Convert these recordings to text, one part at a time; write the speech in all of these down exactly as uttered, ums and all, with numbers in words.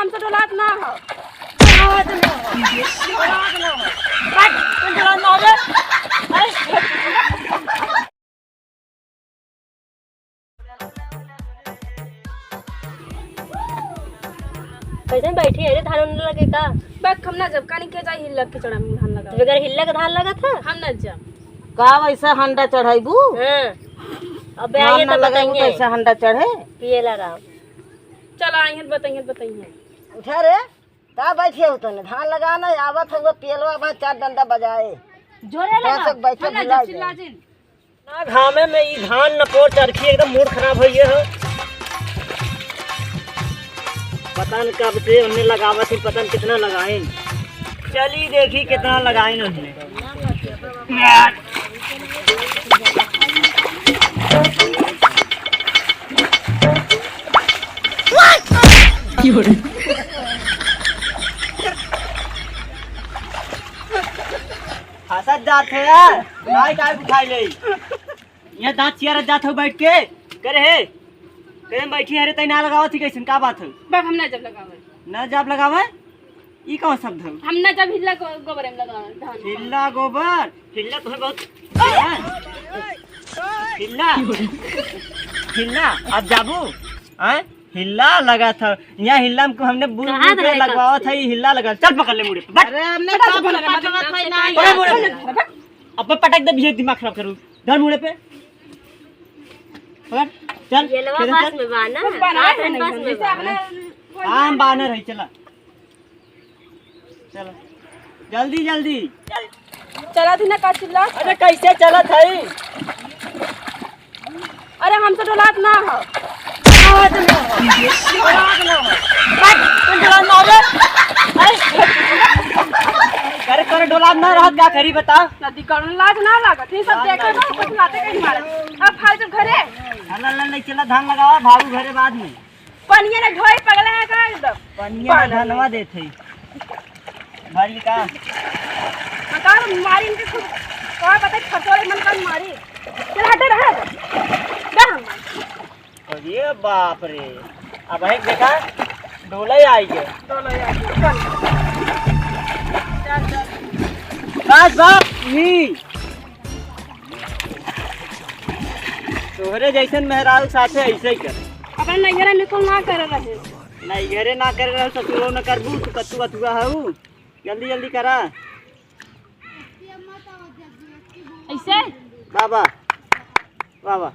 हमसे डोलात ना हो। डोलात ना हो। डोलात ना हो। बट, तुम डोलात ना हो रे। अरे। कैसे बैठी है रे, धान उन लगे का? बक, हम ना जब कानी के जाई हिल्ला के चढ़ा में धान लगा। बगैर हिल्ला के धान लगा था? हम ना जब। का वैसे हंडा चढ़ाईबू? हाँ। अबे धान आइए ना तो लगाईबू, बताइए। कैसे हंडा चढ़े? पिए लगा। चला, आइए, बताइए, बताइए। उठा रे, का बैठे हो तने? धान लगाना, आवत हो वो पेलवा बा, चार डंडा बजाए। जोरे लगा। बैठे हम ना भुला जब चिल्ला जाए। जिन। ना घामे में ई धान न पोर चरखी एकदम मूड खराब हो गया हो। पता न कब से उन्हें लगावत ही, पता न कितना लगाइन। चली देखी कितना लगाइन उन्हें। हंसत जात है यार, भाई काय उठाई ले। ये दांत चियारत जात हो बैठ के। करे हे, करे में बैठी है रे, तै ना लगावत ही कैसन, का बात है? बाप हम ना जब लगावे। ना जब लगावे? ई कौन शब्द है? हम ना जब हिल्ला गो-, गोबर में लगावे, धान। हिल्ला गोबर? हिल्ला तो है बहुत। हैं? हिल्ला? हिल्ला? अब जाबू? हैं? हिल्ला लगा था। यहाँ हिल्ला में हमने बुल कहाँ बुल के रहे लगवावा कब था, से? ये हिल्ला लगा। चल पकड़ ले मुड़े पे। बट। अरे हमने पकड़ कहाँ ले, पकड़ ले, पकड़ ले, पकड़ ले। पकड़ ले। अब पटक दे, ये दिमाग खराब करू। धर मुड़े पे। पकड़, चल, ये लवा खेले पास चल। में बा ना? कुछ बना हाथ है में नहीं, पास में जैसे बा। आपने हाँ, हम बानर है, चला। चलो, जल्दी, जल्दी। चला थी ना का चिल्ला? अरे, कैसे चलत है? अरे, हमसे डोलात ना हो। डोलात ना हो। डोलात ना हो। बस, तुम डोलात ना हो रे। अरे, अरे, तोरे डोलात ना रहत, का करी बता? नदी कौन लाज ना लागत, ये सब ना, देखे ना, ना। कुछ लाते कहीं मारे। अब फालतू घरे। हल्ला, हल्ला, नहीं चला, धान लगावा, भागू घरे बाद में। पनिया ना ढोई, पगला है का एकदम? पनिया ना पागल। धनवा देत है। भाई का? बता, मारी इनके खूब। का पता खटोरे मन का मारी। चल हटे रहे। जा हम। अरे बाप रे। अब है देखा, डोले आई गए। डोले आई गए। चल। चल, चल। बस, बस, नहीं। तोहरे जैसन मेहरारू साथे ऐसे ही कर। अपन नैहरा में कौन ना करे रहे? नैहरे ना करे रहे, ससुरो न करबू, तू कतू कतुआ हऊ। जल्दी जल्दी करा। ऐसे? बाबा, बाबा।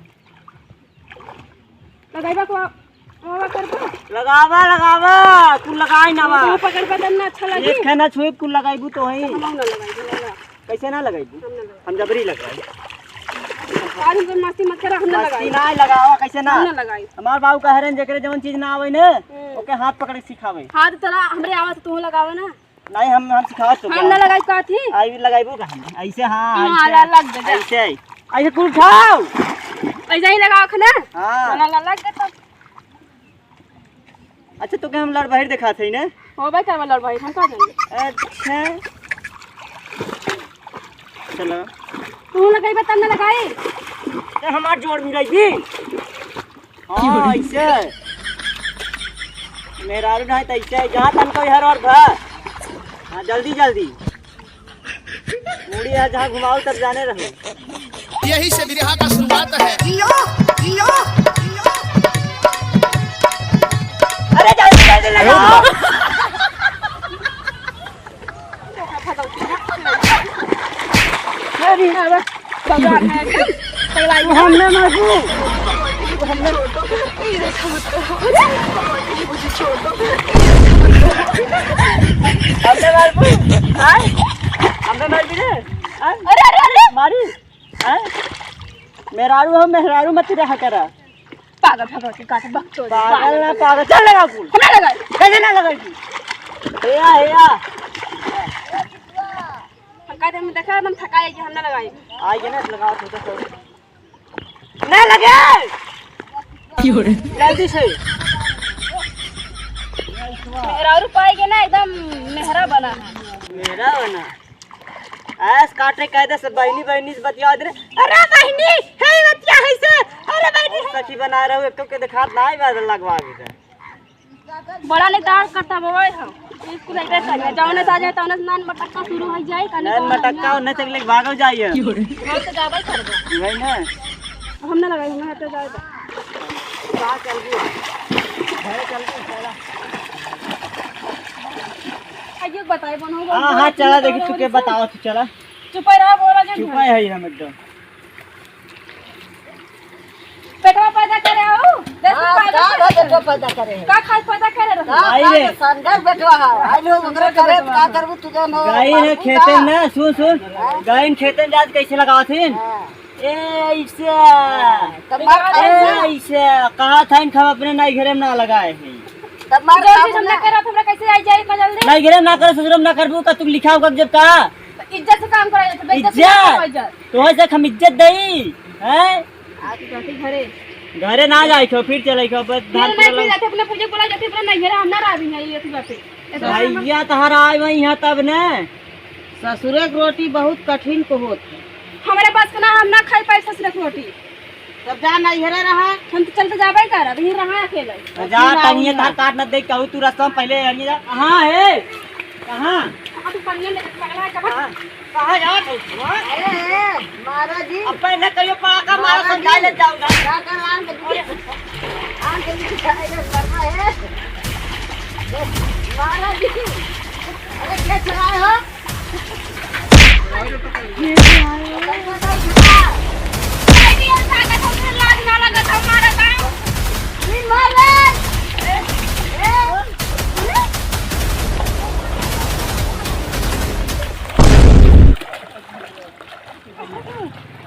लगाइबा को, बाबा कर दो। लगावा, लगावा, कुल लगाई ना बा। तू पकड़ पकड़ ना अच्छा लगी। एक खाना छुई, कुल लगाइबू तो वहीं। हम ना लगाई, ना, ना। कैसे ना लगाइबू? हम ना लगाई। हम जबरी लगाई। आज हम मस्ती मत करा, हम ना मस्ती लगाई। ना लगावा, कैसे ना? हम ना लगाई। हमार बाबू कह रहे हैं, जेकरे जवन चीज ना आवे ना, हम्म। ओके हाथ पकड़ के सिखावे। हाथ तोरा हमरे आवा तो तू लगावा ना। नहीं, हम, हम सिखावत तो हम क्या? ना लगाई का थी? आई लगाइबू का हम? ऐसे, हाँ, हाँ, ऐसे। ला-, लग गया। ऐसे, ऐसे कुल उठाओ। ऐसे ही लगाओ खने। हाँ। ना, ना, लग गया तब। अच्छा, तो क्या हम लड़ बहिर दिखात है ने? हो भाई, का लड़ बहिर, हम का जाने? अच्छा। चलो। तू लगाई बा, तब ना लगाई। तो हमार जोड़ मिलाइबी। हाँ, ऐसे। मेहरारू नहीं तो ऐसे, जहाँ तन कोई हर और भा। हाँ, जल्दी, जल्दी। मुड़ी है, जहाँ घुमाओ, तब जाने रहो। यही से बिरहा का शुरुआत है। जियो, जियो, जियो। अरे, जल्दी, जल्दी लगाओ। अरे, अरे, भगवान है, पगला गया। हमने मारू। हमने, हमने मारू। आय? हमने मारू रे। आय? अरे, अरे, अरे। मारी। आय? मेहरारू हम, मेहरारू मत रहा करा। पागल भगवती का तो बकचोद। पागल ना पागल, चल लगा कुल। हम ना लगाई। कैसे ना लगाई तू? हे या, हे या। हम कहते हम देखा, हम थकाए कि हम ना लगाई। आई के ना लगाओ, छोटा सा। ना लगे। क्यों रे? जल्दी से। मेहरारू पाई के ना एकदम मेहरा बना है। मेहरा बना। ऐस काटे कायदे से बहिनी, बहिनी से बतिया दे। अरे बहिनी, हे बतिया है से। अरे बहिनी, सखी बना रहे हो, एक के दिखात ना आई, बादल लगवा भी दे। बड़ा नेता करता बबई हम। स्कूल आइते तक जौने से आ जाए तौने से नान मटक्का शुरू हो जाए, कने नान कौन मटक्का आदमी उन्हें तक लेके भागल जाइए। हम तो जाबे करबो। वही ना। हम ना लगाई, हम हटे जाए तो। कहाँ चल गई? घरे चल गई, चला। आइयो बताए बनो। हाँ, हाँ, चला, देखी तू के बताओ, तू चला। चुप रहा, बोला जे चुप है हम एकदम। पेटवा पैदा करे हो? देख हाँ, पैदा का करे। पेटवा पैदा करे है? का खाए पैदा करे रहो? का आई रे। खाए के संदर पेटवा है। आई लोग ओकरे करे, का करबू तू जान हो? गाइन है खेते में, सुन, सुन। हाँ। गाइन खेते में जात कैसे लगावत हिन? हाँ। ए, ऐसे। तब मार ए, खाए ना। ऐसे। कहा था इनका हम अपने नाई घरे में ना लगाए हैं। तब मार जल्दी खाओ हम ना ना। करत, हमरा कैसे आई जाए इतना जल्दी? नाई घरे में ना करे, ससुर में ना करबू, का तू लिखा होगा जब का? तो इज्जत से काम करा जाता, बेइज्जत से इज्जत? काम करा जाता। तोहर से हम इज्जत दई, हैं? आज जाके घरे। घरे ना जाए खो, फिर चले खो, बस फिर धान नहीं, पूरा फिर लग- जाते अपने पूजे बोला जाते, अपना नहीं घरे हम ना रह भी नहीं, ये बात है। भैया तोहरा आए वही यहाँ तब ने। ससुरे के रोटी बहुत कठिन को होत है। हमारे पास के ना, हम ना खाई पाई ससुरे के रोटी। तब जा ना इहरे रहा। हम तो चलते जाबे करब, यहीं रहा अकेले। तो जा, टंगिए तार काट न दे, कहू तू रास्ता में पहले हरिए जा। कहाँ है? कहाँ? अब तू पनिया ले, पगला है, कब? कहाँ? कहाँ जात हो तू, हाँ? ए, ए, महाराज जी। अब पहले कहियो पड़ा का मारा महाराज समझा जी। ले जाऊंगा। का, का आम के बीच, आम के बीच खाए के मरना है। महाराज जी, अरे क्या चलाए हो?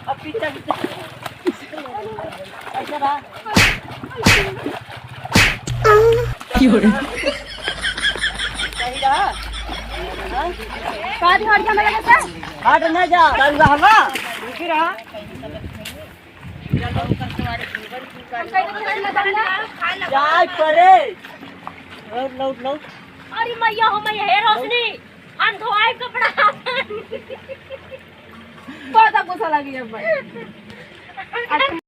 अब पीछे, पीछे। ऐसे रहा। सही रहा। हाँ? काट हट जा मेरे से। हट ना जा, तंग हवा। रुकी रहा। जाए परे। लौट, लौट, लौट। अरे मैया हो मैया, हे रोशनी, हम धोआई कपड़ा। बहुत गुस्सा लगी है भाई।